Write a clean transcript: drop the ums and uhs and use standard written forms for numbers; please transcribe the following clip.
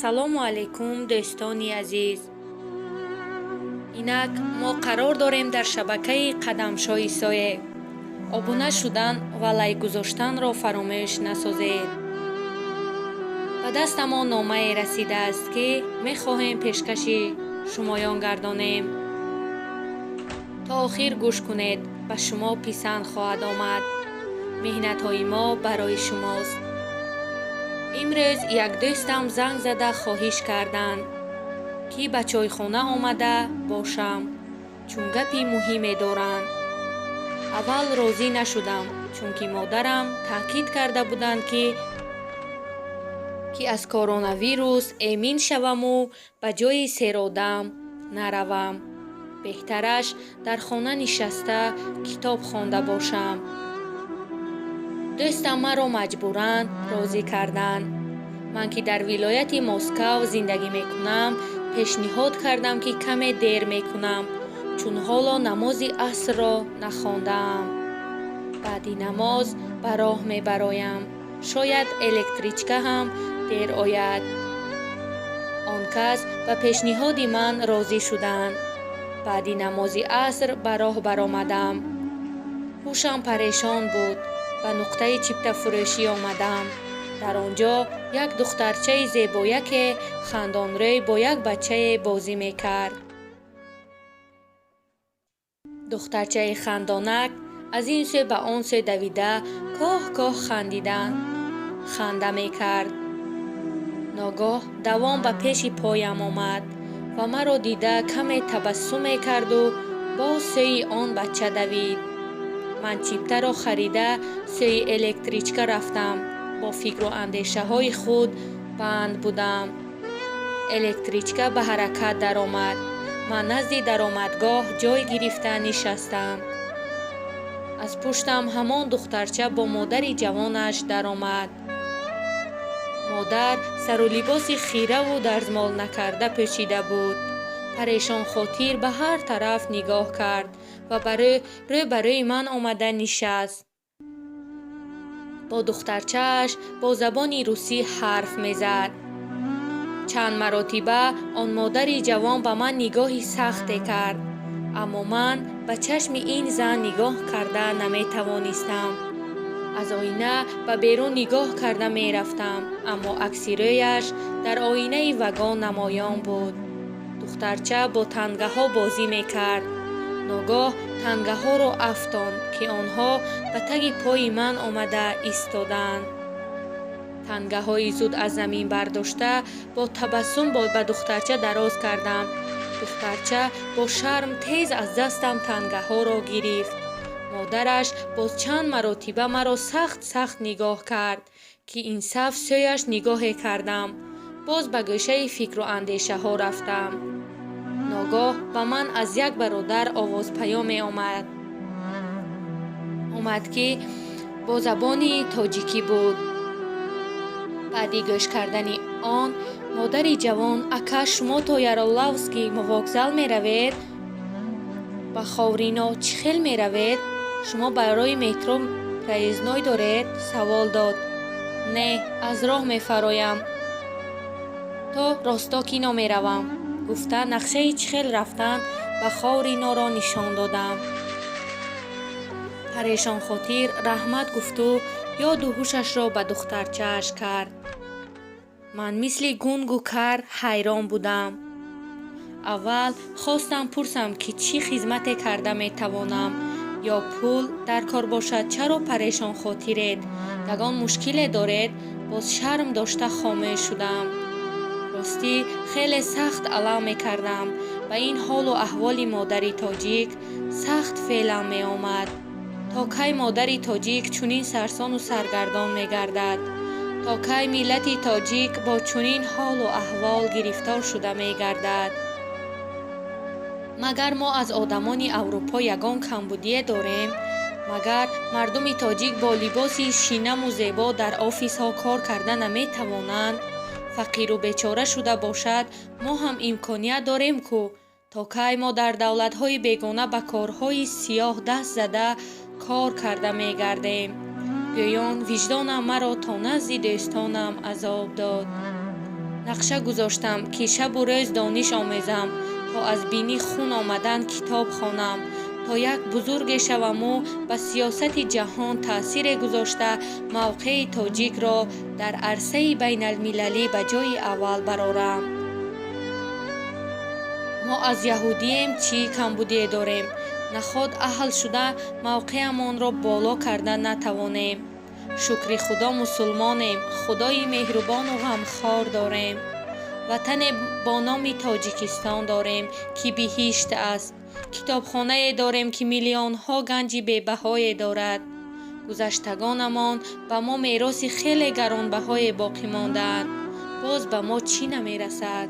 Ассалому алайкум, дӯстони азиз! Инак мо қарор дорем дар шабакаи Қадамшоҳи Соеб. Обуна шудан ва лайк гузоштанро фаромӯш насозед. Ба дастамон номае расидааст, ки мехоҳем пешкаши шумоён гардонем. То охир гӯш кунед, ба шумо писанд хоҳад омад. Меҳнатҳои мо барои шумост. Имрӯз як дӯстам занг зада хоҳиш карданд, ки ба чойхона омада бошам, чун гапи муҳиме доранд. Аввал розӣ нашудам, чунки модарам таъкид карда буданд, ки аз коронавирус эмин шаваму ба ҷои серодам наравам, беҳтараш дар хона нишаста китоб хонда бошам. Дӯстам маро маҷбуран розӣ карданд. Ман, ки дар вилояти Москав зиндагӣ мекунам, пешниҳод кардам, ки каме дер мекунам, чун ҳоло намози асрро нахондаам. Баъди намоз ба роҳ мебароям, шояд электричка ҳам дер ояд. Он кас ба пешниҳоди ман розӣ шуданд. Баъди намози аср ба роҳ баромадам. Ҳушам парешон буд. Ба нуқтаи чиптафурӯшӣ омадам. Дар он ҷо як духтарчаи зебояке хандонрӯй бо як бачае бозӣ мекард. Духтарчаи хандонак аз ин сӯ ба он сӯ давида, коҳ коҳ хандида ханда мекард. Ногоҳ давон ба пеши поям омад ва маро дида каме табассум мекарду боз сӯи он бача давид. Ман чиптаро харида, сӯи электричка рафтам. Бо фикру андешаҳои худ банд будам. Электричка ба ҳаракат даромад. Ман назди даромадгоҳ ҷой гирифта нишастам. Аз пуштам ҳамон духтарча бо модари ҷавонаш даромад. Модар сару либоси хираву дарзмолнакарда пӯшида буд. Парешонхотир ба ҳар тараф нигоҳ кард ва рӯ ба рӯи ман омада нишаст. Бо духтарчааш бо забони русӣ ҳарф мезад. Чанд маротиба он модари ҷавон ба ман нигоҳи сахте кард, аммо ман ба чашми ин зан нигоҳ карда наметавонистам. Аз оина ба берун нигоҳ карда мерафтам, аммо акси рӯяш дар оинаи вагон намоён буд. Духтарча бо тангаҳо бозӣ мекард. Ногоҳ тангаҳоро афтонд, ки онҳо ба таги пои ман омада истоданд. Тангаҳои зуд аз замин бардошта, бо табассум ба духтарча дароз кардам. Духтарча бо шарм тез аз дастам тангаҳоро гирифт. Модараш боз чанд маротиба маро сахт сахт нигоҳ кард, ки инсаф сӯяш нигоҳе кардам. Боз ба гӯшаи фикру андешаҳо рафтам. Ногоҳ ба ман аз як бародар овозпаёме омад, ки бо забони тоҷикӣ буд. Баъди гӯш кардани он модари ҷавон: «Ака, шумо то Ярославский вокзал меравед? Ба Ховрино чӣ хел меравед? Шумо барои метро проездной доред?» — савол дод. «Не, аз роҳ мефароям, то Ростокино меравам», — гуфта, нақшаи чӣ хел рафтан ба Ховриноро нишон додам. Парешонхотир раҳмат гуфту ёду ҳушашро ба духтарчааш кард. Ман мисли гунгу кар ҳайрон будам. Аввал хостам пурсам, ки чӣ хизмате карда метавонам ё пул дар кор бошад, чаро парешонхотиред, ягон мушкиле доред? Боз шарм дошта хомӯш шудам. Ростӣ, хеле сахт алам мекардам ба ин ҳолу аҳволи модари тоҷик. Сахт фелам меомад. То кай модари тоҷик чунин сарсону саргардон мегардад? То кай миллати тоҷик бо чунин ҳолу аҳвол гирифтор шуда мегардад? Магар мо аз одамони Аврупо ягон камбудие дорем? Магар мардуми тоҷик бо либоси шинаму зебо дар офисҳо кор карда наметавонанд? Фақиру бечора шуда бошад, мо ҳам имконият дорем ку. То кай мо дар давлатҳои бегона ба корҳои сиёҳ даст зада кор карда мегардем? Гӯён виҷдонам маро то назди дӯстонам азоб дод. Нақша гузоштам, ки шабу рӯз дониш омезам, то аз бинӣ хун омадан китоб хонам, то як бузурге шаваму ба сиёсати ҷаҳон таъсире гузошта, мавқеи тоҷикро дар арсаи байналмилалӣ ба ҷои аввал барорам. Мо аз яҳудием чӣ камбудие дорем? Наход аҳл шуда мавқеамонро боло карда натавонем? Шукри Худо, мусулмонем, Худои меҳрубону ғамхор дорем. Ватане бо номи Тоҷикистон дорем, ки биҳишт аст. Китобхонае дорем, ки миллионҳо ганҷи бебаҳое дорад. Гузаштагонамон ба мо мероси хеле гаронбаҳое боқӣ мондаанд. Боз ба мо чӣ намерасад?